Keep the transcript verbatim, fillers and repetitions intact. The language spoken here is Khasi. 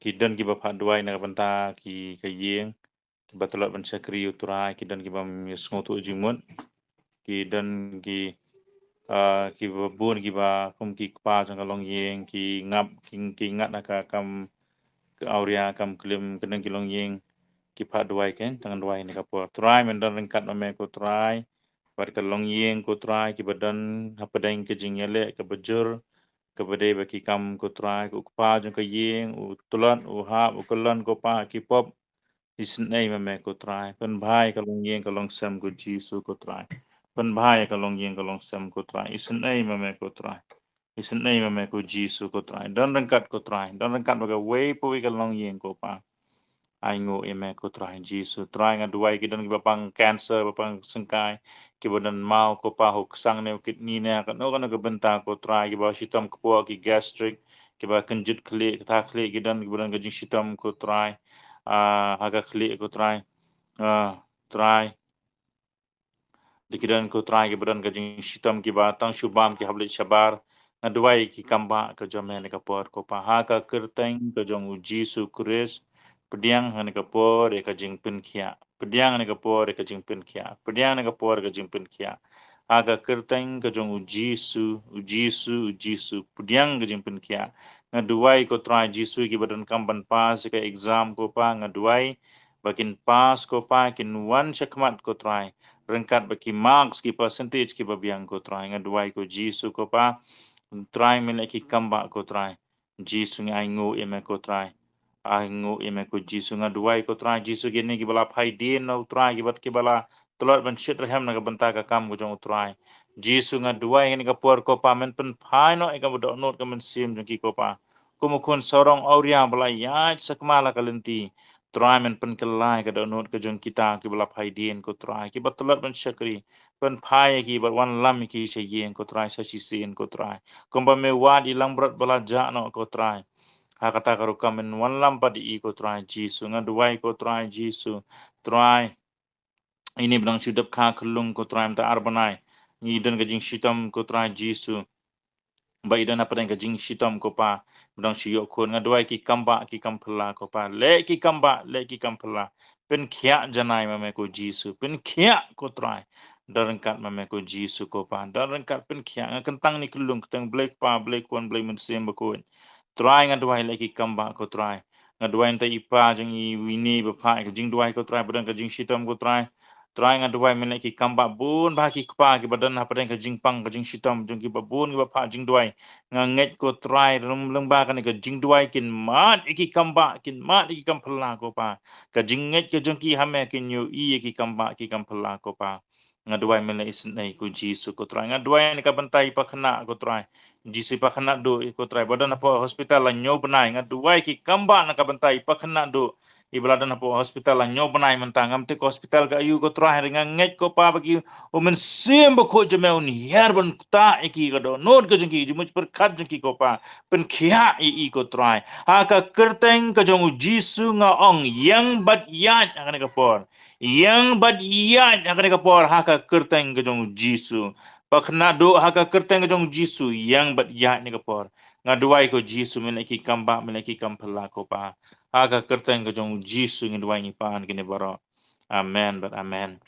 ki don kiba phah duwai na ka bynta ki ka ïing, kiba tlot ban shakri ïa u Trai, ki don kiba ym ïohsngew tuh jingmut, ki don ki, ah, kiba bun kiba kum ki kpa jong ka longïing, ki ngap, ki, ki ngat ha ka kam ka awria kam klim, ki don ki longïing, ki phah duwai kein, tang duwai ha kane ka por. Trai men don ryngkat ma me ko Trai, bad ka longïing ko Trai, kiba don hapdeng ka jingïaleh kaba jur, kaba dei ba ki kam ko Trai, u kpa jong ka ïing, u tlot, u hap, u kyllon ko Pa, ki pop, isynei ma me ko Trai. Pynbha ïa ka longïing ka longsem ko Jisu ko Trai. Pynbha ïa ka longïing ka longsem ko Trai. Isynei ma me ko Trai. Isynei ma me ko Jisu ko Trai. Don ryngkat ko Trai. Don ryngkat bad kawei pa kawei ka longïing ko Pa. Ai nguh ïa me ko Trai Jisu. Trai nga duwai ki don kiba pang cancer, ba pang syngkai, kiba don maw ko Pa, ha u ksang ne u kidney ne kano kano ka bynta ko Trai, kiba shitom kpoh ki gastric, kiba kynjut khlieh, kata khlieh ki don, kiba don ka jingshitom ko Trai. Ah, ha ka khlieh ko Trai. Ah, Trai. Dei ki don ko Trai kiba don ka jingshitom kiba tang shu bam ki hap leit shabar. Nga duwai ki kam ba ka jong me ha kane ka por ko Pa. Ha ka kyrteng ka jong u Jisu Khrist. Pdiang ha kane ka por ïa ka jingpynkhiah. Pdiang ha kane ka por ïa ka jingpynkhiah. Pdiang ha kane ka por ïa ka jingpynkhiah. Ha ka kyrteng ka jong u Jisu, u Jisu, u Jisu. Pdiang ka jingpynkhiah. Nga duwai ko Trai Jisu kiba donkam ban pass ïa ka exam ko Pa. Nga duwai ba kin pass ko Pa, kin wan shakhmat ko Trai. Ryngkat bad ki marks, ki percentage kiba biang ko Trai. Nga duwai ko Jisu ko Pa. Trai men leh ki kam ba ko Trai. Jisu nga ai nguh ïa me ko Trai. Ai nguh ïa me ko Jisu, nga duwai ko Trai Jisu kine kiba la phai dien na u Trai, kiba, kiba la tlot ban shit rhem na ka bynta ka kam ka jong u Trai. Jisu nga duwai ha kane ka por ko Pa men pynphai noh ïa ka dohnud ka mynsiem jong ki ko Pa. Kum u khun sarong awria ba la ïaid sakma la ka lynti. Trai men pynkylla ïa ka dohnud ka jong kita kiba la phai dien ko Trai, kiba tlot ban shakri. Pynphai ïa ki bad wanlam ïa ki sha ïing ko Trai, sa shisien ko Trai. Kumba me wad ïa i langbrot ba la jah noh ko Trai. Ha kata ka rukom men wanlam pat ïa i ko Trai Jisu. Nga duwai ko Trai Jisu. Trai. Ine ba dang shu dep kha khyllung ko Trai mynta ar bnai. Ngi don ka jingshitom ko Trai Jisu. Ba i don hapdeng ka jingshitom ko Pa, ba dang shu ïoh khun, nga duwai ki kam ba ki kam phylla ko Pa. Leh ki kam ba, leh ki kam phylla. Pynkhiah janai ma me ko Jisu. Pynkhiah ko Trai. Don ryngkat ma me ko Jisu ko Pa. Don ryngkat pynkhiah. Nga kyntang ine khyllung kyrteng Blei Kpa, Blei Khun, Blei Mynsiem Bakhuid. Trai nga duwai leh ki kam ba ko Trai. Nga duwai ïa i pa jong i Winnie ba phah ka jingduwai ko Trai, ba don ka jingshitom ko Trai. Trai nga duwai men leh ki kam ba bun ba ki kpa kiba don hapdeng ka jingpang ka jingshitom jong kiba bun kiba phah jingduwai. Nga ngeit ko Trai lem, lyngba kane ka jingduwai kin mad ïa ki kam ba, kin mad ïa ki kam phylla ko Pa. Ka jingngeit ka jong ki ha me kin ïohi ïa ki kam ba ki kam phylla ko Pa. Nga duwai men leh isynei ko Jisu ko Trai. Nga duwai na ka bynta i Pakhynnah ko Trai. Jisu i Pakhynnah duh i ko Trai. Ba don hapoh hospital la hynñiew bnai. Nga duwai ki kam ba na ka bynta i Pakhynnah duh. I ba la don hapoh hospital la hynñiew bnai mynta. Ngam tip ka hospital ka aiu ko Trai. Nga ngeit ko Pa ba ki, u Mynsiem Bakhuid jong me un hiar ban ktah ïa ki ka dohnud ka jong ki, jingmut pyrkhat jong ki ko Pa. Pynkhiah ïa i ko Trai. Ha ka kyrteng ka jong u Jisu nga ong ïeng bad ïaid ha kane ka por. Ïeng bad ïaid ha kane ka por ha ka kyrteng ka jong u Jisu. Pakhynnah duh ha ka kyrteng ka jong u Jisu, ïeng bad ïaid ha kane ka por. Nga duwai ko Jisu men leh ki kam ba, men leh ki kam phylla ko Pa. Ha ka kyrteng ka jong u Jisu ngi duwai ngi pan kine baroh. Amen bad amen.